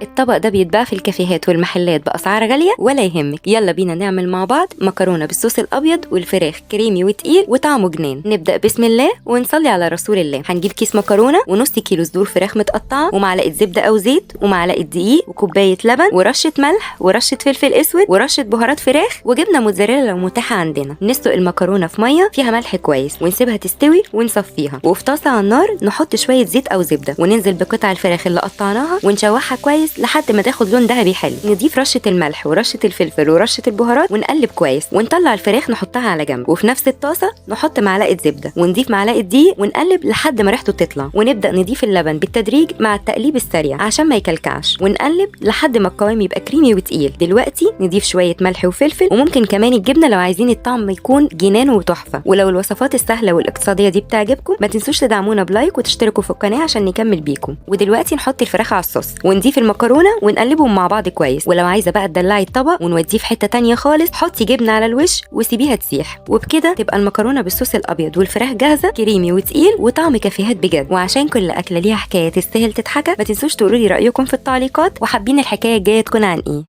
الطبق ده بيتباع في الكافيهات والمحلات بأسعار غالية، ولا يهمك، يلا بينا نعمل مع بعض مكرونة بالصوص الأبيض والفراخ كريمي وتقيل وطعمه جنان. نبدأ بسم الله ونصلي على رسول الله. هنجيب كيس مكرونة ونص كيلو صدور فراخ متقطعة ومعلقة زبدة أو زيت ومعلقة دقيق وكوباية لبن ورشة ملح ورشة فلفل أسود ورشة بهارات فراخ وجبنة موتزاريلا لو متاحة عندنا. نسلق المكرونة في مية فيها ملح كويس ونسيبها تستوي ونصفيها، وفي طاسة على النار نحط شوية زيت أو زبدة وننزل بقطع الفراخ اللي قطعناها ونشوحها كويس لحد ما تاخد لون ذهبي حلو. نضيف رشة الملح ورشة الفلفل ورشة البهارات ونقلب كويس ونطلع الفراخ نحطها على جنب. وفي نفس الطاسة نحط معلقة زبدة ونضيف معلقة دقيق ونقلب لحد ما ريحته تطلع، ونبدأ نضيف اللبن بالتدريج مع التقليب السريع عشان ما يكلكعش، ونقلب لحد ما القوام يبقى كريمي وتقيل. دلوقتي نضيف شوية ملح وفلفل وممكن كمان الجبنة لو عايزين الطعم يكون جنان وتحفة. ولو الوصفات السهلة والاقتصادية دي بتعجبكم ما تنسوش تدعمونا ب like وتشتركوا في القناة عشان نكمل بيكم. ودلوقتي نحط الفراخ على الصوص ونضيف المكرونه ونقلبهم مع بعض كويس. ولو عايزه بقى تدلعي الطبق ونوديه في حتة تانية خالص، حطي جبنه على الوش وسيبيها تسيح، وبكده تبقى المكرونه بالصوص الابيض والفراخ جاهزة كريمي وتقيل وطعم كافيهات بجد. وعشان كل اكله ليها حكاية تستاهل تتحكى، ما تنسوش تقولوا لي رايكم في التعليقات وحابين الحكاية الجاية تكون عن ايه.